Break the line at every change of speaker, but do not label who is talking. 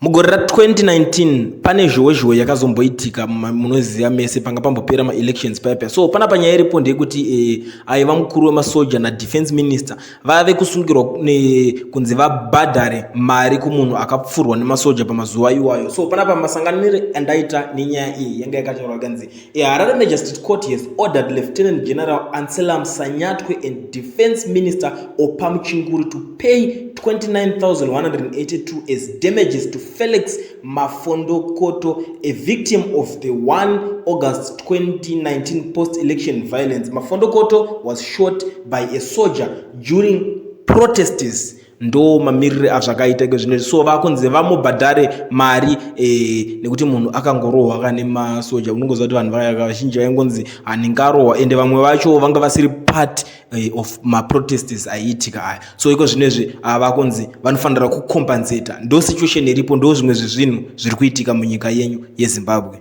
Mugore ra2019 pane zhowe zhowe yakazomboitika, munoziva mese panga pambopera maelections paya paya. So panapa nyaya iripo ndeyekuti aiva mukuru wemasoja nadefense minister vave kusungirwa kunzi vabhadhare mari kumunhu akapfurwa nemasoja pamazuva iwayo. So panapa masanganiro andaita nenyaya iyi yanga yakataurwa kanzi Harare Magistrate Court has ordered Lieutenant General Anselm Sanyatwe and Defense Minister Oppah Muchinguri to pay 29,182 as damages to Felix Mafondokoto, a victim of the 1 August 2019 post-election violence. Mafondokoto was shot by a soldier during protests. Ndo mamirire azvakaita iko. So vakunzi vamubhadhare mari nekuti munhu akangorohwa ka nemasoja. Unongoziva kuti vanhu vazhinji vaingonzi handingarohwa, ende vamwe vacho vanga vasiri part of maprotests aiitika aya. So iko zvinezvi vakunzi vanofanira kucompensata. Ndo situation iripo, ndo zvimwe zvezvinhu zviri kuitika munyika yenyu yeZimbabwe.